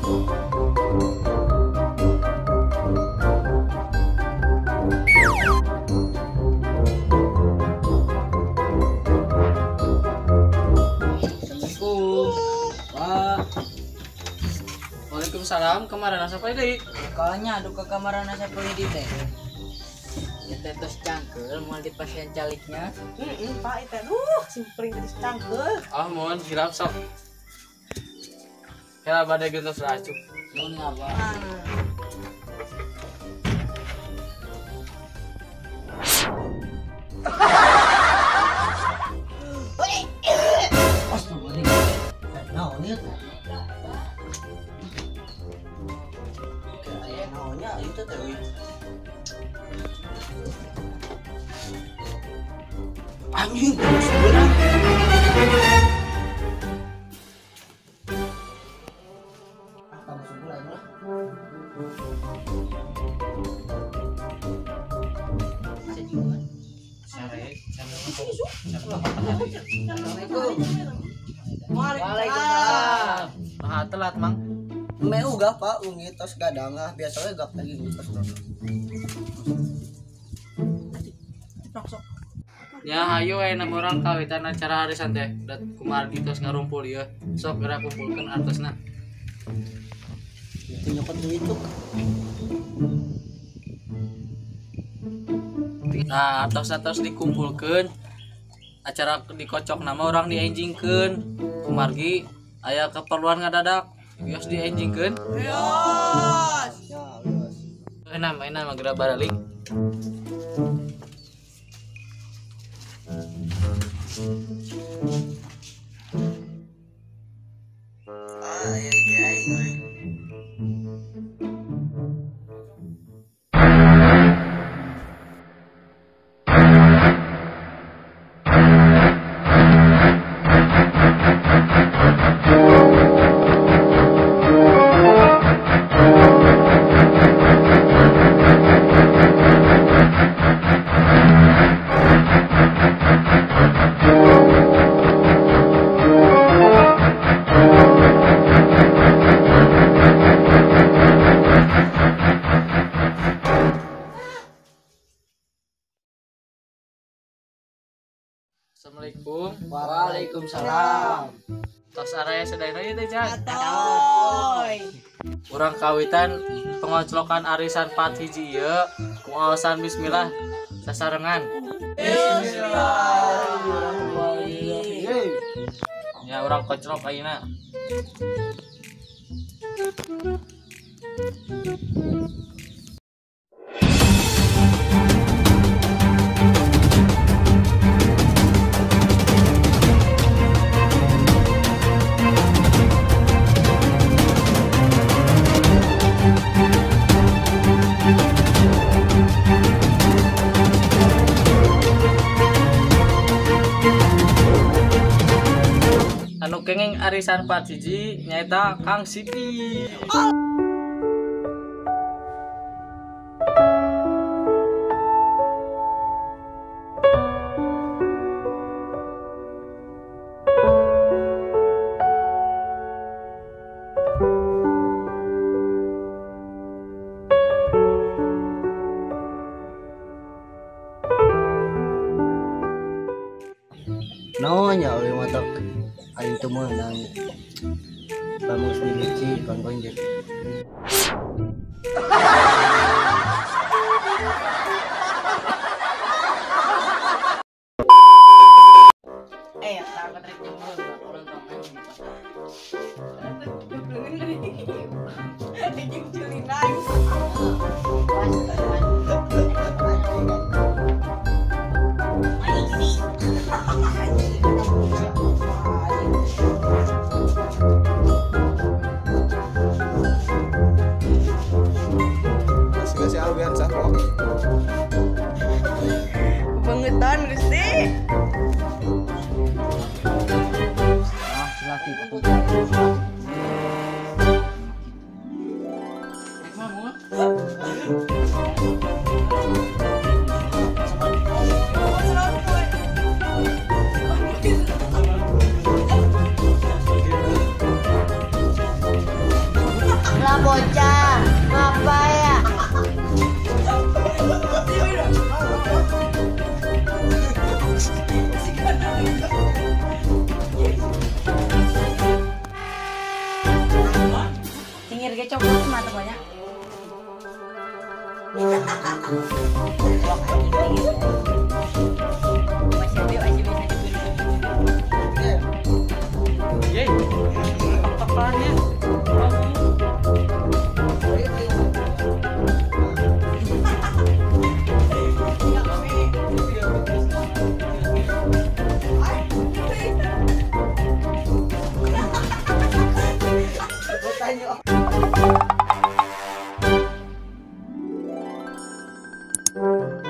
Assalamualaikum. Pak. Waalaikumsalam. Kemarin asa deui? Kalanya aduh ke kamarana siapa di teh. Kita tos cangkel moal di pasien caliknya. Heeh, Pak itu simpring tos cangkel. Ah, mohon hilap sok. Heula bade gentos racuk. Mun ngapa? Astagfirullah. Naon ieu teh? Aya naonnya ieu teh euy. Anjing, sebelah. Ah, kamu sebelah lah. Assalamualaikum. Waalaikumsalam. Nah, telat, Mang. Me ugah, Pak, ungi tos gadang ah, biasa we gap lagi tos. Ya hayu aya urang kawitan acara arisan teh dat kumargi tos ngarumpul ieu. Sok geura kumpulkeun artosna. Itu nyokot duit tuh. Nah, artos-artos dikumpulkeun. Acara dikocok nama orang dienjingkeun. Kumargi aya keperluan ngadadak wios dienjingkeun. Wios. Ya, wios. Enak mah geura baralik. Assalamualaikum. Waalaikumsalam. Tos araya sadayana ieu teh Jan. Atoy. Urang kawitan pengoclokan arisan 4 hiji ieu ku aosan bismillah sasarengan. Bismillahirrahmanirrahim. Ya urang koclok ayeuna. Anu kenging arisan 4 hiji nyaeta Kang Sipi. Naonnya euy matak aing teu meunang. Lamun dibici kon-kon jeung. Eh, tak rek nyemul ulang tahun di pasar. Jeung culinai. Kasih Albian sah kok. Kebangetan Gusti. Ah, silakan. Rek mah mun. Coklat mata banyak. Masih ada masih bisa dibeli. Ye. Tok-tokannya. Thank you.